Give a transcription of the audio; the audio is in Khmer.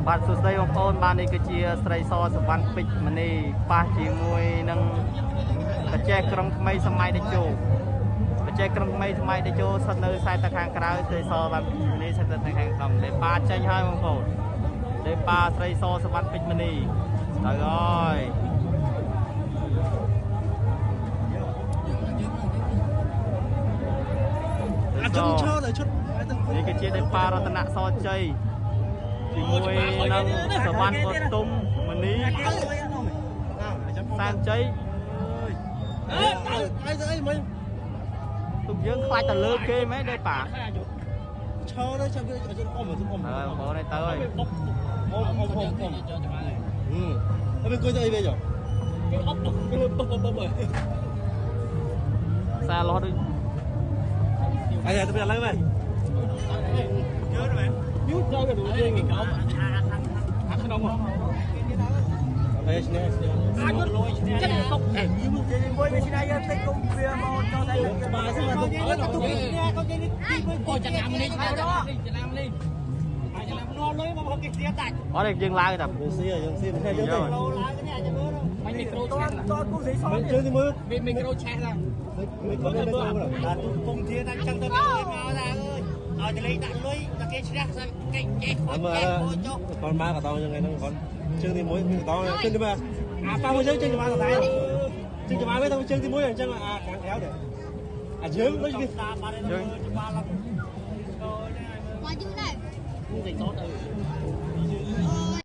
បាទ សួស្តីបងប្អូន។ បាទ នេះគឺជាស្រីសសវណ្ណពេជ្រមនី ប៉ះជាមួយនឹងបច្ចេកក្រុងថ្មីសម័យតេជោ។ បច្ចេកក្រុងថ្មីសម័យតេជោស្ថិតនៅខ្សែទៅខាងក្រៅ ស្រីសវណ្ណពេជ្រមនីស្ថិតនៅខាងក្នុង។ លេប៉ាចេញហើយបងប្អូន លេប៉ាស្រីសសវណ្ណពេជ្រមនីទៅហើយ អាជុំឈរទៅឈុត នេះគឺជាដេប៉ារតនៈសជ័យជាមួយនឹងសវណ្ណបទុមមនីសែនជ័យ អើទៅអីទៅអីមិញ ទុកយើងខ្លាចតែលើគេមែនទេប៉ា ឈរទៅចាំវាជុំអ៊ំជុំអ៊ំ ហើយបងប្អូនទៅហើយ អ៊ំអ៊ំអ៊ំអ៊ំហឹមហើយអង្គុយទៅអីវិញ គេអត់គេលុបបុបបុប ខ្សែលោះដូច អីទៅឥឡូវមែន ជឿមែនយូរចូលទៅយើងគេក្រោមខាងក្នុង អេឈ្នះឈ្នះ អាចលុយឈ្នះចិត្តຕົក អេមួយវាឈ្នះ យើងតិចគុំវាមកចូលតែ ច្បាស់សិមក ទៅទុកឈ្នះក៏គេនេះទីមួយ អូ ចំណាំនេះ ចំណាំនេះ ចំណាំនលុយមកគេស្ទាដាច់ អត់ទេ យើងឡើងតែ ស៊ីយើងស៊ីមិនយើងទេ ឡើងនេះអាចមើល មិនមីក្រូឆេះ តតគូស្រីស ជើងទីមួយ មីក្រូឆេះឡើង មីក្រូមីក្រូ ដល់ទុកគុំធានអញ្ចឹងទៅមកថាអើយឲ្យតលេងដាក់លុយតែគេឈ្នះគេចេះខូចចេះខូចចុះ គាត់មកកតងយ៉ាងហ្នឹង គាត់ជើងទី1 មានកតងជើងទី1 អាប៉ាមួយជើងជើងច្បាស់តតែជើងច្បាស់វិញ តែជើងទី1អញ្ចឹង អាខាងក្រៅនេះអាយើងដូចគេ បាត់យើងច្បាស់ឡើង មកយូរដែរ គេសតទៅ